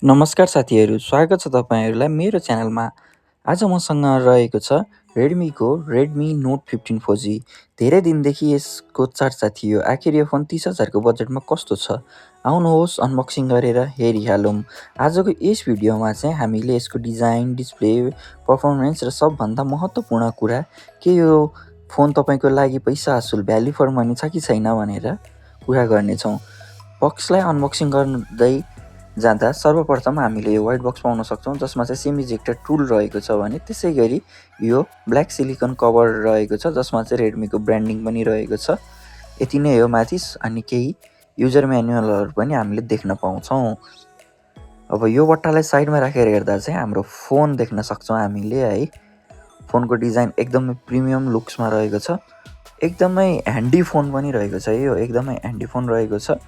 नमस्कार साथीहरू, स्वागत छ तपाईँहरूलाई मेरो च्यानलमा। आज मसँग रहेको छ रेडमीको रेडमी नोट 15 4G। धेरै दिनदेखि यसको चर्चा थियो। आखिर यो फोन 30,000को बजेटमा कस्तो छ? आउनुहोस् अनबक्सिङ गरेर हेरिहालौँ। आजको यस भिडियोमा चाहिँ हामीले यसको डिजाइन, डिस्प्ले, पर्फर्मेन्स र सबभन्दा महत्त्वपूर्ण कुरा के यो फोन तपाईँको लागि पैसा असुल भ्याल्यु फर मनी छ कि छैन भनेर कुरा गर्नेछौँ। बक्सलाई अनबक्सिङ गर्दै जाँदा सर्वप्रथम हामीले यो व्हाइट बक्स पाउन सक्छौँ जसमा चाहिँ सेमी इजेक्टेड टुल रहेको छ भने त्यसै गरी यो ब्ल्याक सिलिकन कभर रहेको छ जसमा चाहिँ रेडमीको ब्रान्डिङ पनि रहेको छ। यति नै हो माथि अनि केही युजर म्यानुअलहरू पनि हामीले देख्न पाउँछौँ। अब यो बट्टालाई साइडमा राखेर हेर्दा चाहिँ हाम्रो फोन देख्न सक्छौँ हामीले है। फोनको डिजाइन एकदमै प्रिमियम लुक्समा रहेको छ। एकदमै ह्यान्डी फोन पनि रहेको छ। यो एकदमै ह्यान्डी फोन रहेको छ।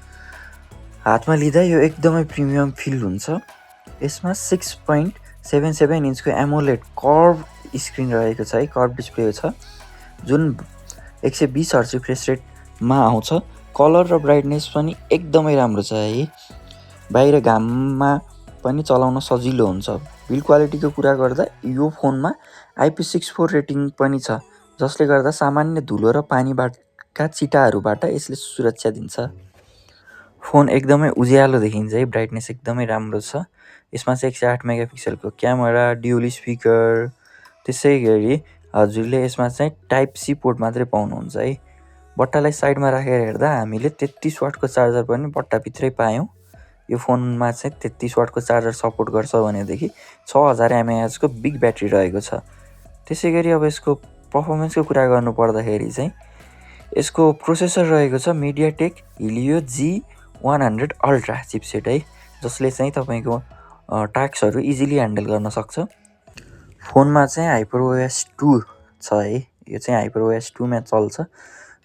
हातमा लिँदा यो एकदमै प्रिमियम फिल हुन्छ। यसमा 6.77 इन्चको एमोलेड कर्भ स्क्रिन रहेको छ है, कर्भ डिस्प्ले छ जुन 120 हर्ट्ज रिफ्रेस रेटमा आउँछ। कलर र ब्राइटनेस पनि एकदमै राम्रो छ है। बाहिर घाममा पनि चलाउन सजिलो हुन्छ। बिल्ड क्वालिटीको कुरा गर्दा यो फोनमा IP64 रेटिङ पनि छ जसले गर्दा सामान्य धुलो र पानीका चिटाहरूबाट यसले सुरक्षा दिन्छ। फोन एकदमै उज्यालो देखिन्छ है, ब्राइटनेस एकदमै राम्रो छ। यसमा चाहिँ 108 मेगापिक्सलको क्यामेरा, ड्युअल स्पिकर, त्यसै गरी हजुरले यसमा चाहिँ टाइप सी पोर्ट मात्रै पाउनुहुन्छ है। बट्टालाई साइडमा राखेर हेर्दा हामीले 33 वाटको चार्जर पनि बट्टाभित्रै पायौँ। यो फोनमा चाहिँ 33 वाटको चार्जर सपोर्ट गर्छ भनेदेखि 6000 mAhको बिग ब्याट्री रहेको छ। त्यसै गरी अब यसको पर्फर्मेन्सको कुरा गर्नु पर्दाखेरि चाहिँ यसको प्रोसेसर रहेको छ MediaTek helio G100 ultra chipset है, जसले चाहिँ तपाईँको टास्कहरू इजिली ह्यान्डल गर्न सक्छ। फोनमा चाहिँ HyperOS 2 छ है, यो चाहिँ HyperOS 2 मा चल्छ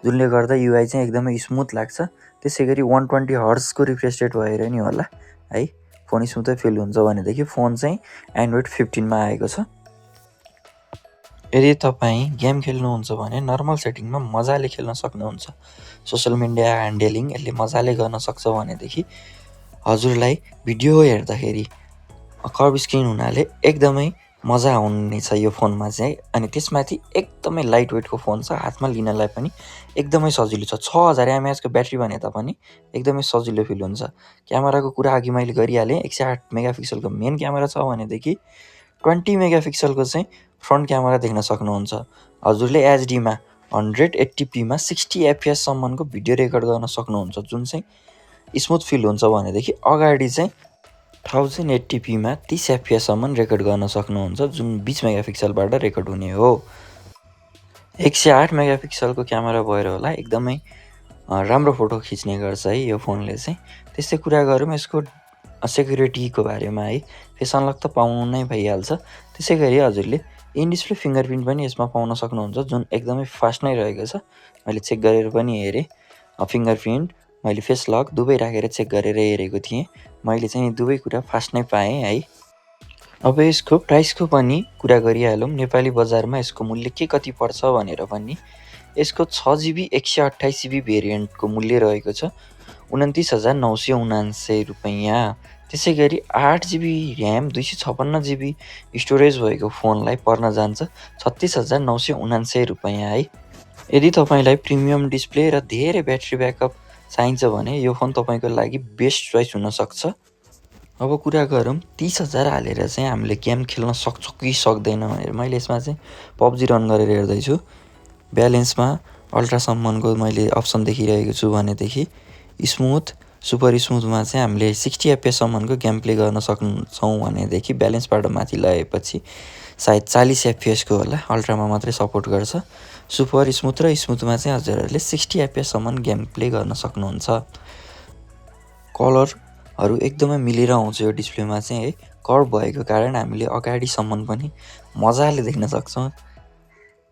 जुनले गर्दा युआई चाहिँ एकदमै स्मुथ लाग्छ। त्यसै गरी 120 हर्ट्जको रिफ्रेस रेट भएर नि होला है, फोन स्मुथै फिल हुन्छ भनेदेखि फोन चाहिँ एन्ड्रोइड 15 मा आएको छ। यदि तपाईँ गेम खेल्नुहुन्छ भने नर्मल सेटिङमा मजाले खेल्न सक्नुहुन्छ। सोसल मिडिया ह्यान्डलिङ यसले मजाले गर्न सक्छ भनेदेखि हजुरलाई भिडियो हेर्दाखेरि कर्भ स्क्रिन हुनाले एकदमै मजा आउनेछ यो फोनमा चाहिँ। अनि त्यसमाथि एकदमै लाइट वेटको फोन छ, हातमा लिनलाई पनि एकदमै सजिलो छ। 6000 mAhको ब्याट्री भने तापनि एकदमै सजिलो फिल हुन्छ। क्यामेराको कुरा अघि मैले गरिहालेँ, 108 मेगापिक्सलको मेन क्यामेरा छ भनेदेखि 20 मेगापिक्सलको चाहिँ फ्रन्ट क्यामेरा देख्न सक्नुहुन्छ। हजुरले एचडीमा 180pमा 60 fps सम्मको भिडियो रेकर्ड गर्न सक्नुहुन्छ जुन चाहिँ स्मुथ फिल हुन्छ भनेदेखि अगाडि चाहिँ 1080pमा 30 fps सम्म रेकर्ड गर्न सक्नुहुन्छ जुन 20 मेगापिक्सलबाट रेकर्ड हुने हो। 108 मेगापिक्सलको क्यामेरा भएर होला एकदमै राम्रो फोटो खिच्ने गर्छ है यो फोनले चाहिँ। त्यस्तै कुरा गरौँ यसको सेक्युरिटीको बारेमा है, फेस अनलक त पाउनु नै भइहाल्छ। त्यसै गरी हजुरले इन डिस्प्ले फिङ्गरप्रिन्ट पनि यसमा पाउन सक्नुहुन्छ जुन एकदमै फास्ट नै रहेको छ। मैले चेक गरेर पनि हेरेँ, फिङ्गरप्रिन्ट मैले फेस लक दुवै राखेर चेक गरेर हेरेको थिएँ। मैले चाहिँ दुवै कुरा फास्ट नै पाएँ है। अब यसको प्राइसको पनि कुरा गरिहालौँ। नेपाली बजारमा यसको मूल्य के कति पर्छ भनेर पनि यसको 6GB 128GB भेरिएन्टको मूल्य रहेको छ 29,979 रुपैयाँ। त्यसै गरी 8GB ऱ्याम 256GB स्टोरेज भएको फोनलाई पर्न जान्छ 36,979 रुपैयाँ है। यदि तपाईँलाई प्रिमियम डिस्प्ले र धेरै ब्याट्री ब्याकअप चाहिन्छ भने यो फोन तपाईँको लागि बेस्ट चोइस हुनसक्छ। अब कुरा गरौँ 30,000 हालेर चाहिँ हामीले गेम खेल्न सक्छौँ कि सक्दैन भनेर। मैले यसमा चाहिँ पब्जी रन गरेर हेर्दैछु। ब्यालेन्समा अल्ट्रासम्मको मैले अप्सन देखिरहेको छु भनेदेखि स्मुथ, सुपर स्मुथमा चाहिँ हामीले 60 fps सम्मको गेम प्ले गर्न सक्छौँ भनेदेखि ब्यालेन्सबाट माथि लगाएपछि सायद 40 fps को होला, अल्ट्रामा मात्रै सपोर्ट गर्छ। सुपर स्मुथ र स्मुथमा चाहिँ हजुरहरूले 60 fps सम्म गेम प्ले गर्न सक्नुहुन्छ। कलरहरू एकदमै मिलेर आउँछ यो डिस्प्लेमा चाहिँ है। कर्भ भएको कारण हामीले अगाडिसम्म पनि मजाले देख्न सक्छौँ।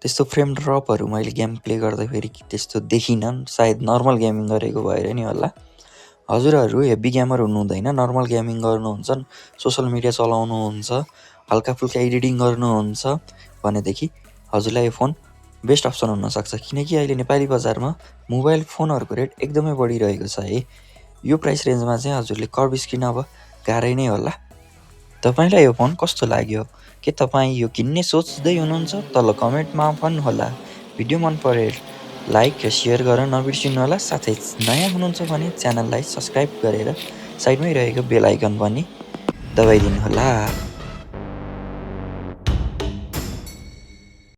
त्यस्तो फ्रेम ड्रपहरू मैले गेम प्ले गर्दाखेरि त्यस्तो देखिनँ, सायद नर्मल गेमिङ गरेको भएर नि होला। हजुरहरू हेभी गेमर हुनुहुँदैन, नर्मल गेमिङ गर्नुहुन्छ, सोसल मिडिया चलाउनुहुन्छ, हल्का फुल्का एडिटिङ गर्नुहुन्छ भनेदेखि हजुरलाई यो फोन बेस्ट अप्सन हुनसक्छ। किनकि अहिले नेपाली बजारमा मोबाइल फोनहरूको रेट एकदमै बढिरहेको छ है। यो प्राइस रेन्जमा चाहिँ हजुरले कर्भ स्क्रिन अब गाह्रै नै होला तपाईँलाई यो फोन कस्तो लाग्यो? के तपाईँ यो किन्ने सोच्दै हुनुहुन्छ? तल कमेन्टमा भन्नुहोला। भिडियो मन परे लाइक र सेयर गर्न नबिर्सिनुहोला। साथै नयाँ हुनुहुन्छ भने च्यानललाई सब्स्क्राइब गरेर साइडमै रहेको बेल आइकन पनि दबाइदिनुहोला।